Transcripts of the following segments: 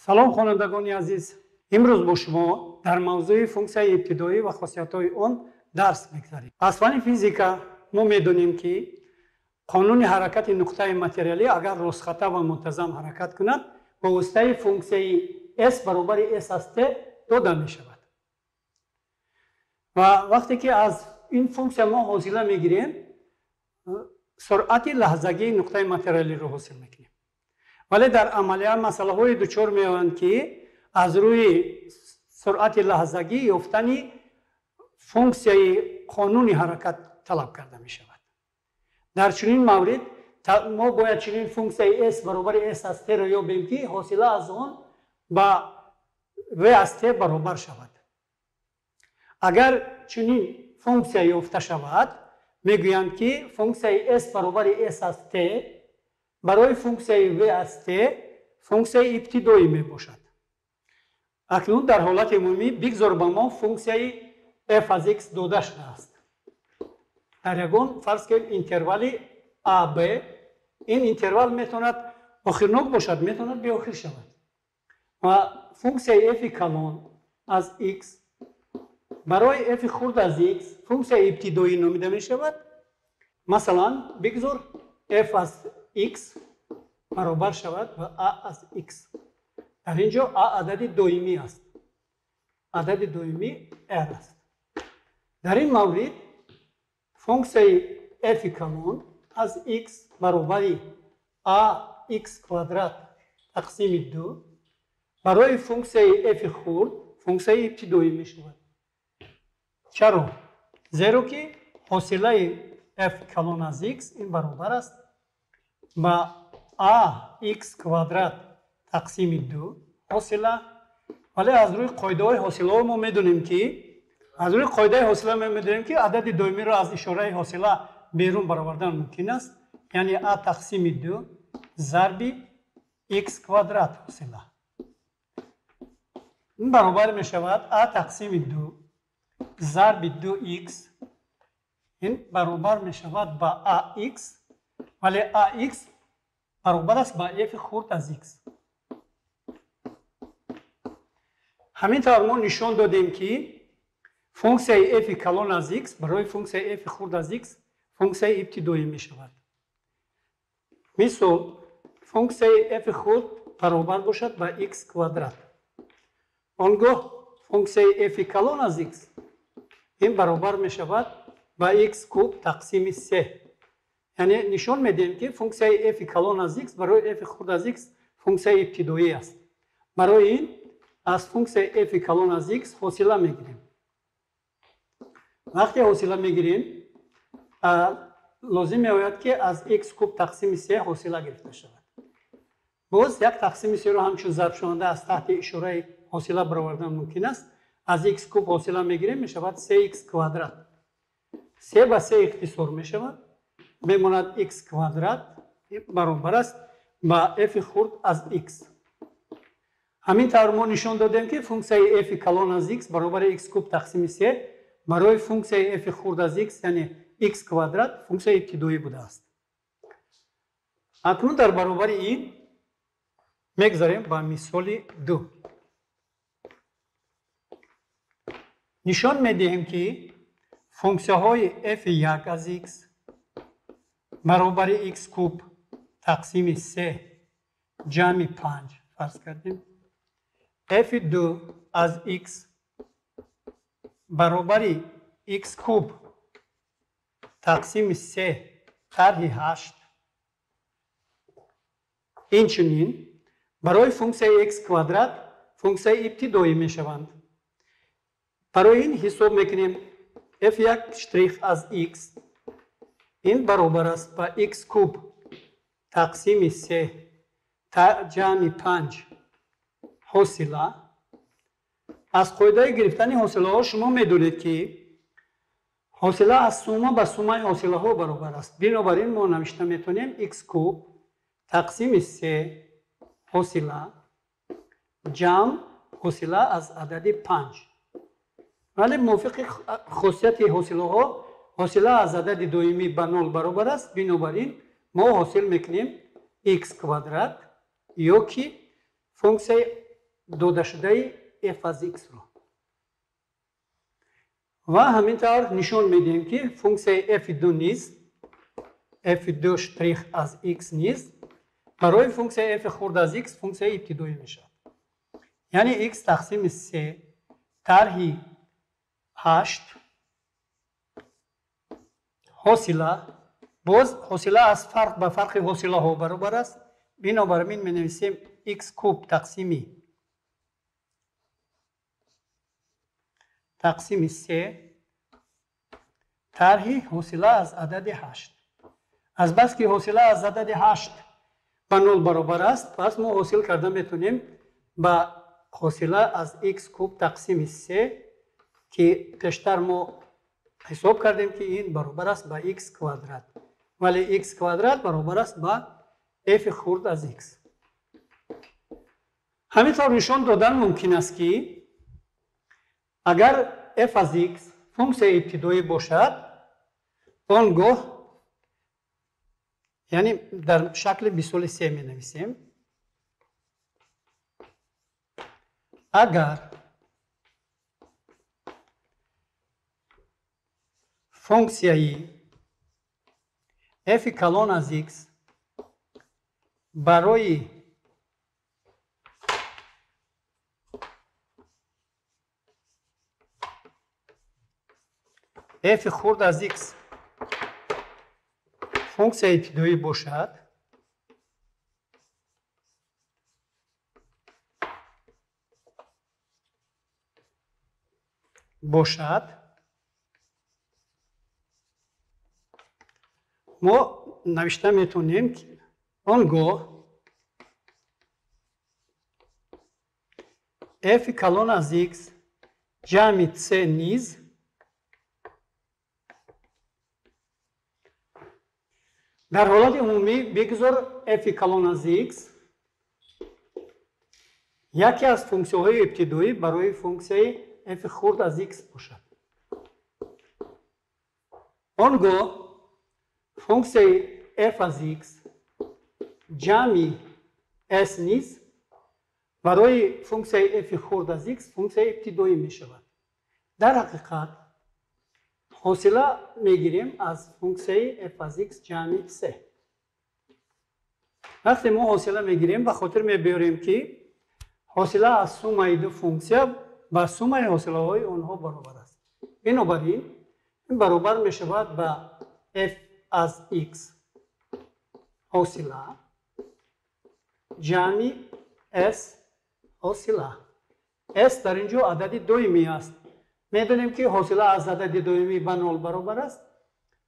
Салом, хонандагони азиз. Имрӯз бо шумо дар мавзӯи функсияи ибтидоӣ ва хосиятҳои он дарс мегзарем. Аз фанни физика мо медонем, ки қонуни ҳаракати нуқтаи материалӣ агар ростхата ва мунтазам ҳаракат кунад, бо воситаи функсияи s баробари s аз t дода мешавад. Ва вақте ки аз ин функсия мо ҳосила мегирем, суръати лаҳзагии нуқтаи материалиро ҳосил мекунем. Вале дар амалия масъалаҳое дучор меоянд, ки аз рӯи суръати лаҳзагӣ ёфтани функсияи қонуни ҳаракат талаб карда мешавад. Дар чунин маврид мо бояд чунин функсияи s баробари s аз t-ро ёбем, ки ҳосила аз он ба v аз t баробар шавад. Агар чунин функсия ёфта шавад, мегӯянд, ки функсияи s баробари s аз t барои функсияи v аз t функсияи ибтидоӣ мебошад. Акнун дар ҳолати умумӣ бигзор ба мо функсияи f аз x дода шудааст. Дар ягон, фарз кунем, интервали a b, ин интервал метавонад охирнок бошад, метавонад беохир шавад. Ва функсияи f калон аз x барои f хурд аз x функсияи ибтидоӣ номида мешавад. Масалан, бигзор f аз x баробар шавад ба a аз x. Дар ин ҷо a адади доимӣ аст. Адади доимӣ r аст. Дар ин маврид функсияи f калон аз x баробари a x квадрат тақсими 2 барои функсияи f хурд функсияи ибтидоӣ мешавад. Чаро? Зеро ки ҳосилаи f калон аз x ин баробар аст ба a x квадрат тақсими 2 ҳосила. Вале аз рӯи қоидаҳои ҳосилаҳо мо медонем, ки аз рӯи қоидаи ҳосила мо медонем, ки адади доимиро аз ишораи ҳосила берун баровардан мумкин аст, яъне a тақсими 2 зарби x квадрат ҳосила. Ин баробар мешавад a тақсими 2 зарби 2x, ин баробар мешавад ба ax, вале ax баробар аст ба f хурд аз x. Ҳамин тавр мо нишон додем, ки функсияи f калон аз x барои функсияи f хурд аз x функсияи ибтидоӣ мешавад. Мисол, функсияи f хурд баробар бошад ба x квадрат. Он гоҳ функсияи f калон аз x ин баробар мешавад ба x куб тақсими 3. Яъне нишон медиҳем, ки функсияи f калон аз x барои f хурд аз x функсияи ибтидоӣ аст. Барои ин аз функсияи f калон аз x ҳосила мегирем. Вақте ҳосила мегирем, лозим меояд, ки аз x куб тақсими 3 ҳосила гирифта шавад. Боз як тақсими 3-ро ҳамчун зарбшаванда аз таҳти ишораи ҳосила баровардан мумкин аст. Аз x куб ҳосила мегирем, мешавад 3x квадрат. 3 ба 3 ихтисор мешавад, мемонад x квадрат баробар аст ба f хурд аз x. Ҳамин тавр мо нишон додем, ки функсияи f калон аз x баробари x куб тақсими 3 барои функсияи f хурд аз x, яъне x квадрат, функсияи ибтидоӣ будааст. Акнун дар баробари ин мегзарем ба мисоли 2. Нишон медиҳем, ки функсияҳои f1 аз x баробари x куб тақсими 3 ҷамъи 5, фарз кардем, f2 аз x баробари x куб тақсими 3 тарҳи 8, инчунин барои функсияи x квадрат функсияи ибтидоӣ мешаванд. Барои ин ҳисоб мекунем f1 штрих аз x ин баробар аст ба x куб тақсими 3 ҷамъи 5 ҳосила. Аз қоидаи гирифтани ҳосилаҳо шумо медонед, ки ҳосила аз сума ба сумаи ҳосилаҳо баробар аст. Бинобар ин мо навишта метавонем x куб тақсими 3 ҳосила ҷамъ ҳосила аз адади 5. Вале мувофиқи хосияти ҳосилаҳо ҳосила аз адади доимӣ ба 0 баробар аст. Бинобар ин мо ҳосил мекунем x квадрат ё ки функсияи додашудаи f аз x-ро. Ва ҳамин тавр нишон медиҳем, ки функсияи f2 низ, f2 штрих аз x низ барои функсияи f хурд аз x функсияи ибтидоӣ мешавад. Яъне x тақсими 3 тарҳи 8 ҳосила, боз ҳосила аз фарқ ба фарқи ҳосилаҳо баробар аст. Бинобар ин менависем x куб тақсими 3 тарҳи ҳосила аз адади 8. Азбаски ҳосила аз адади 8 ба 0 баробар аст, пас мо ҳосил карда метавонем ба ҳосила аз x куб тақсими 3, ки пештар мо ҳисоб кардем, ки ин баробар аст ба x квадрат. Вале x квадрат баробар аст ба f хурд аз x. Ҳамин тавр нишон додан мумкин аст, ки агар f аз x функсияи ибтидоӣ бошад, он гоҳ, яъне дар шакли мисоли 3 менависем, агар функсияи f калон аз x барои f хурд аз x функсияи ибтидоӣ бошад, мо навишта метавонем, ки он гоҳ f калон аз x ҷамъи c низ дар ҳолати умумӣ бигзор f калон аз x яке аз функсияҳои ибтидоӣ барои функсияи f хурд аз x бошад. Он гоҳ функсияи f аз x ҷамъи s низ барои функсияи f хурд аз x функсияи ибтидоӣ мешавад. Дар ҳақиқат ҳосила мегирем аз функсияи f аз x ҷамъи c. Вақте мо ҳосила мегирем, ба хотир мебиёрем, ки ҳосила аз суммаи ду функсия ба суммаи ҳосилаҳои онҳо баробар аст. Бинобар ин, ин баробар мешавад ба f аз x ҳосила ҷамъи s ҳосила. S дар ин ҷо адади доимӣ аст. Медонем, ки ҳосила аз адади доимӣ ба 0 баробар аст.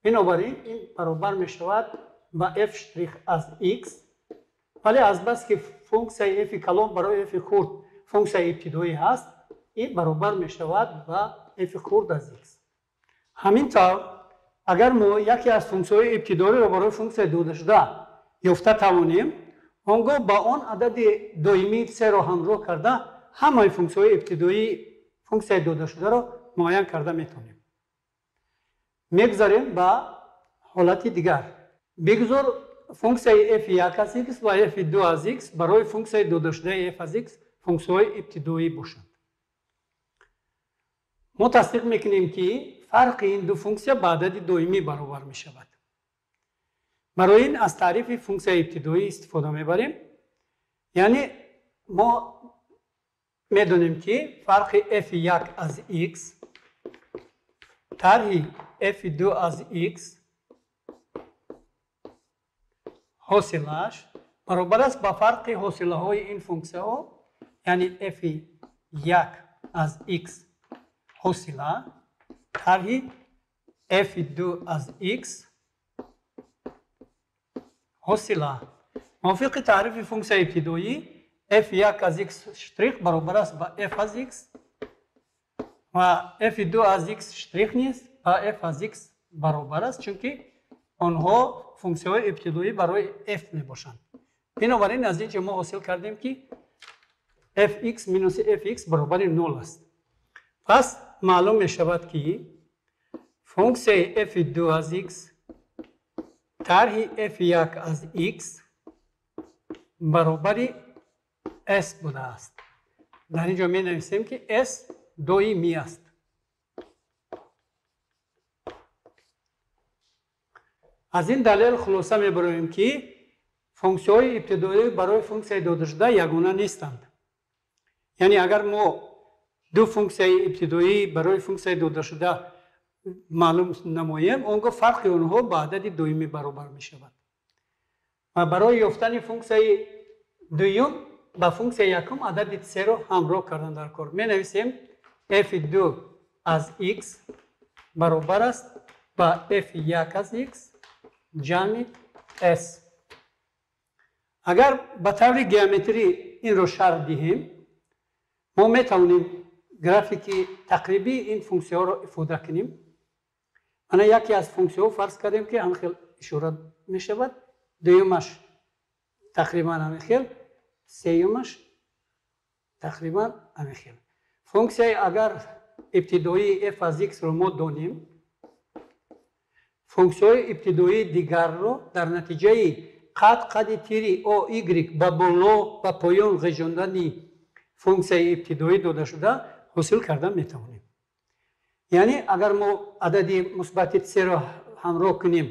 Бинобар ин, ин баробар мешавад ба f штрих аз x. Вале азбаски функсияи f калон барои f хурд функсияи ибтидоӣ ҳаст, ин баробар мешавад ба f хурд аз x. Ҳамин тавр, агар мо яке аз функсияҳои ибтидоиро барои функсияи додашуда ёфта тавонем, он гоҳ ба он адади доимии c-ро ҳамроҳ карда ҳамаи функсияҳои ибтидоии функсияи додашударо муайян карда метавонем. Мегузарем ба ҳолати дигар. Бигузор функсияи f1 аз x ва f2 аз x барои функсияи додашудаи f аз x функсияҳои ибтидоӣ бошанд. Мо тасдиқ мекунем, ки фарқи ин ду функсия ба адади доимӣ баробар мешавад. Барои ин аз таърифи функсияи ибтидоӣ истифода мебарем. Яъне мо медонем, ки фарқи f1 аз x тарҳи f2 аз x ҳосилааш баробар аст ба фарқи ҳосилаҳои ин функсияҳо, яъне f1 аз x ҳосила тарҳи f2 аз x ҳосила. Мувофиқи таърифи функсияи ибтидоӣ f1 аз x штрих баробар аст ба f аз x ва f2 аз x штрих низ ба f аз x баробар аст, чунки онҳо функсияҳои ибтидоӣ барои f мебошанд. Бинобар ин, аз ин ҷо мо ҳосил кардем, ки fx минуси fx баробари 0 аст. Пас маълум мешавад, ки функсияи f2 аз x тарҳи f1 аз x баробари s будааст. Дар ин ҷо менависем, ки S доимӣ аст. Аз ин далел хулоса мебароем, ки функсияҳои ибтидоӣ барои функсияи додашуда ягона нестанд. Яъне агар мо ду функсияи ибтидоӣ барои функсияи додашуда маълум намоем, он гоҳ фарқи онҳо ба адади доимӣ баробар мешавад. Ва барои ёфтани функсияи дуюм ба функсияи якум адади c-ро ҳамроҳ кардан дар кор. Менависем f2 аз x баробар аст ба f1 аз x ҷамъи s. Агар ба таври геометрӣ инро шарҳ диҳем, мо метавонем графики тақрибии ин функсияҳоро ифода кунем. Ана яке аз функсияҳо фарз кардем, ки ҳамин хел ишора мешавад, дуюмаш тақрибан ҳамин хел, сеюмаш тақрибан ҳамин хел. Функсияи агар ибтидоии f аз x-ро мо донем, функсияҳои ибтидоии дигарро дар натиҷаи қад-қади тири OY ба боло ба поён ғежондани функсияи ибтидоӣ додашуда ҳосил кардан метавонем. Яъне агар мо адади мусбати c-ро ҳамроҳ кунем,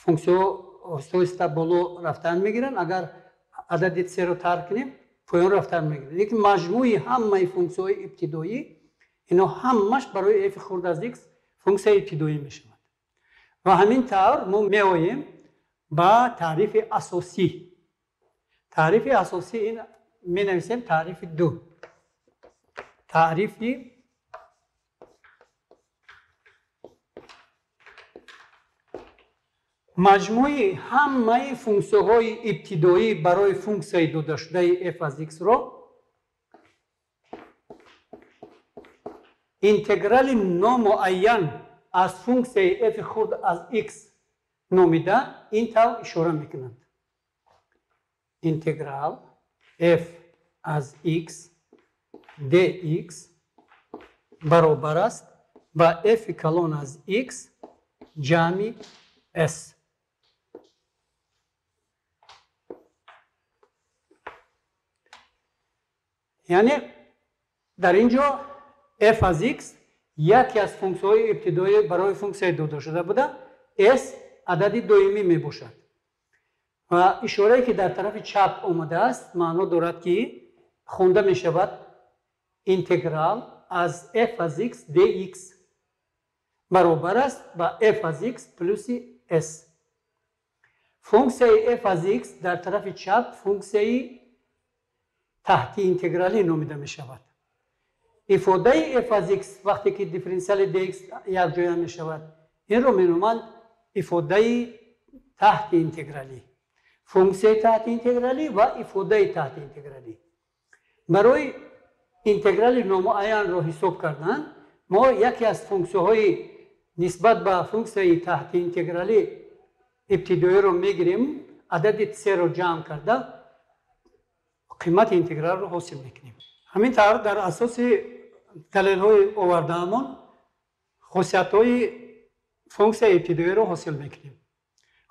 функсияҳо оҳиста-оҳиста боло рафтан мегиранд, агар адади c-ро тарк кунем, поён рафтан мегиранд. Лекин маҷмӯи ҳамаи функсияҳои ибтидоӣ ино ҳамаш барои f хурд аз x функсияи ибтидоӣ мешавад. Ва ҳамин тавр мо меоем ба таърифи асосӣ. Таърифи асосӣ ин менависем таърифи ду. Таърифи маҷмӯи ҳамаи функсияҳои ибтидоӣ барои функсияи додашудаи f аз x-ро интеграли номуайян аз функсияи f хурд аз x номида ин тавр ишора мекунанд. Интеграл f аз x dx баробар аст ба f калон аз x ҷамъи s. Яъне дар ин ҷо f аз x яке аз функсияҳои ибтидоӣ барои функсияи додашуда буда, s адади доимӣ мебошад. Ва ишорае ки дар тарафи чап омадааст маъно дорад, ки хонда мешавад интеграл аз f аз x dx баробар аст ба f аз x плюси s. Функсияи f аз x дар тарафи чап функсияи таҳти интегралӣ номида мешавад. Ифодаи f аз x вақте ки дифференсиали dx якҷоя мешавад, инро меноманд ифодаи таҳти интегралӣ. Функсияи таҳти интегралӣ ва ифодаи таҳти интегралӣ. Барои интеграли номуайянро ҳисоб кардан мо яке аз функсияҳои нисбат ба функсияи таҳти интегралӣ ибтидоиро мегирем, адади c-ро ҷамъ карда қимати интегралро ҳосил мекунем. Ҳамин тавр дар асоси далелҳои овардаамон хосиятҳои функсияи ибтидоиро ҳосил мекунем.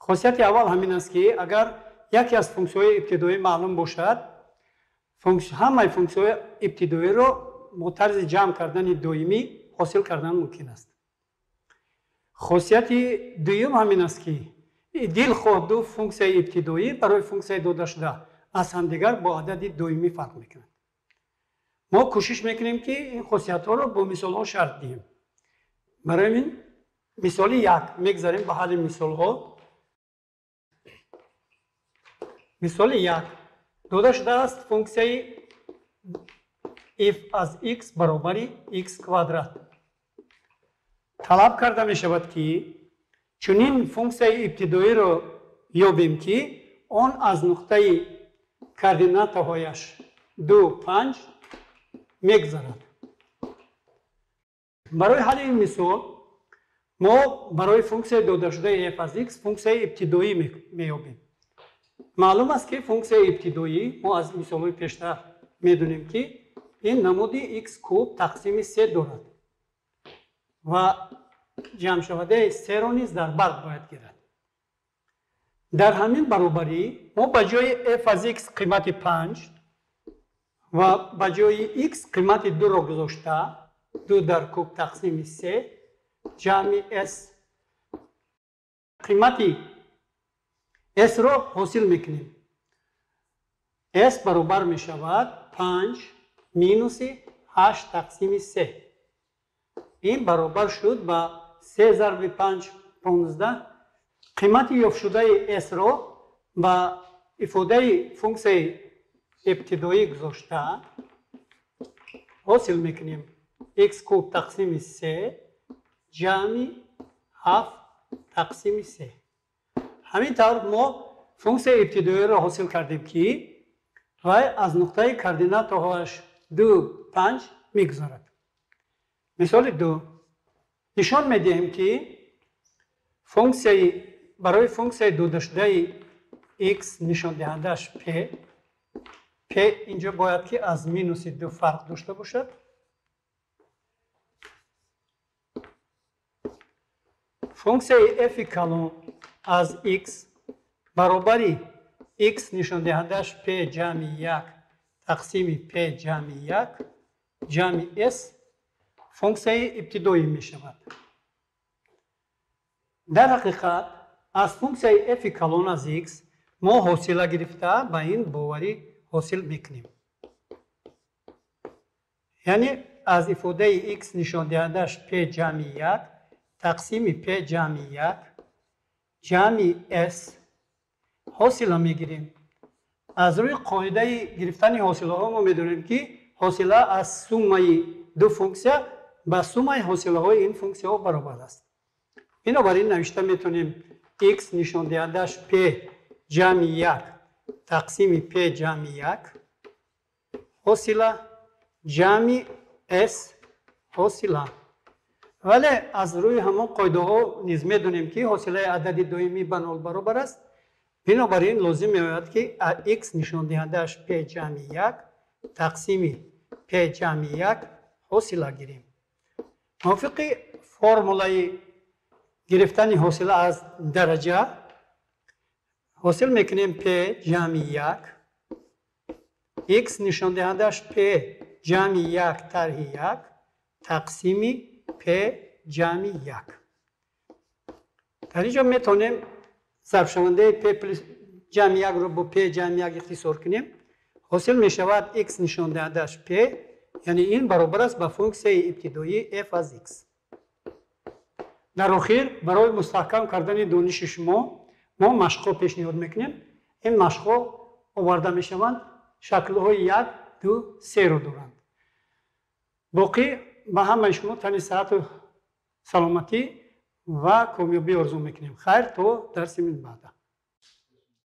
Хосияти аввал ҳамин аст, ки агар яке аз функсияҳои ибтидоӣ маълум бошад, ҳамаи функсияҳои ибтидоиро бо тарзи ҷамъ кардани доимӣ ҳосил кардан мумкин аст. Хосияти дуюм ҳамин аст, ки дилхоҳ ду функсияи ибтидоӣ барои функсияи додашуда аз ҳамдигар бо адади доимӣ фарқ мекунанд. Мо кӯшиш мекунем, ки ин хосиятҳоро бо мисолҳо шарҳ диҳем. Барои ин мисоли як мегзарем ба ҳалли мисолҳо. Мисоли як дода шудааст функсияи f аз x баробари x квадрат. Талаб карда мешавад, ки чунин функсияи ибтидоиро ёбем, ки он аз нуқтаи координатаҳояш 2, 5 мегзарад. Барои ҳалли ин мисол мо барои функсияи додашудаи f аз x функсияи ибтидоӣ меёбем. Маълум аст, ки функсияи ибтидоӣ мо аз мисолҳои пештар медонем, ки ин намуди x куб тақсими се дорад ва ҷамъшавандаи серо низ дар бар бояд гирад. Дар ҳамин баробарӣ мо ба ҷои f аз x қимати 5 Ва ба ҷои x қимати 2-ро гузошта, 2 дар куб тақсими 3 ҷамъи s қимати s-ро ҳосил мекунем. S баробар мешавад 5 минуси 8 тақсими 3. Ин баробар шуд ба 3 зарби 5 15. Қимати ёфтшудаи s-ро ба ифодаи функсияи ибтидоӣ гузошта ҳосил мекунем. X куб тақсими 3 ҷамъи 7 тақсими 3. Ҳамин тавр мо функсияи ибтидоиро ҳосил кардем, ки вай аз нуқтаи координатаҳояш 2, 5 мегузарад. Мисоли 2. Нишон медиҳем, ки барои функсияи додашудаи x нишондиҳандааш p, p инҷо бояд ки аз минуси 2 фарқ дошта бошад. Функсияи f калон аз x баробари x нишондиҳандааш p ҷамъи 1 тақсими p ҷамъи 1 ҷамъи s функсияи ибтидоӣ мешавад. Дар ҳақиқат аз функсияи f калон аз x мо ҳосила гирифта ба ин боварӣ ҳосил мекунем. Яъне аз ифодаи x нишондиҳандааш p ҷамъи 1 тақсими p ҷамъи 1 ҷамъи s ҳосила мегирем. Аз рӯи қоидаи гирифтани ҳосилаҳо мо медонем, ки ҳосила аз суммаи ду функсия ба суммаи ҳосилаҳои ин функсияҳо баробар аст. Бинобар ин навишта метавонем x нишондиҳандааш p ҷамъи 1 тақсими p ҷамъи 1 ҳосила ҷамъи s ҳосила. Вале аз рӯи ҳамон қоидаҳо низ медонем, ки ҳосилаи адади доимӣ ба нол баробар аст. Бинобар ин лозим меояд, ки x нишондиҳандааш p ҷамъи 1 тақсими p ҷамъи 1 ҳосила гирем. Мувофиқи формулаи гирифтани ҳосила аз дараҷа ҳосил мекунем p ҷамъи 1 x нишондиҳандааш p ҷамъи 1 тарҳи 1 тақсими p ҷамъи 1. Дар инҷо метавонем зарбшавандаи p плюс ҷамъи 1-ро бо p ҷамъи 1 ихтисор кунем. Ҳосил мешавад x нишондиҳандааш p, яъне ин баробар аст ба функсияи ибтидоии f аз x. Дар охир барои мустаҳкам кардани дониши шумо мо машқҳо пешниҳод мекунем. Ин машқҳо оварда мешаванд, шаклҳои 1, 2, 3-ро доранд. Боқӣ ба ҳамаи шумо тани саҳату саломатӣ ва комёбӣ орзу мекунем. Хайр, то дарси минбаъда.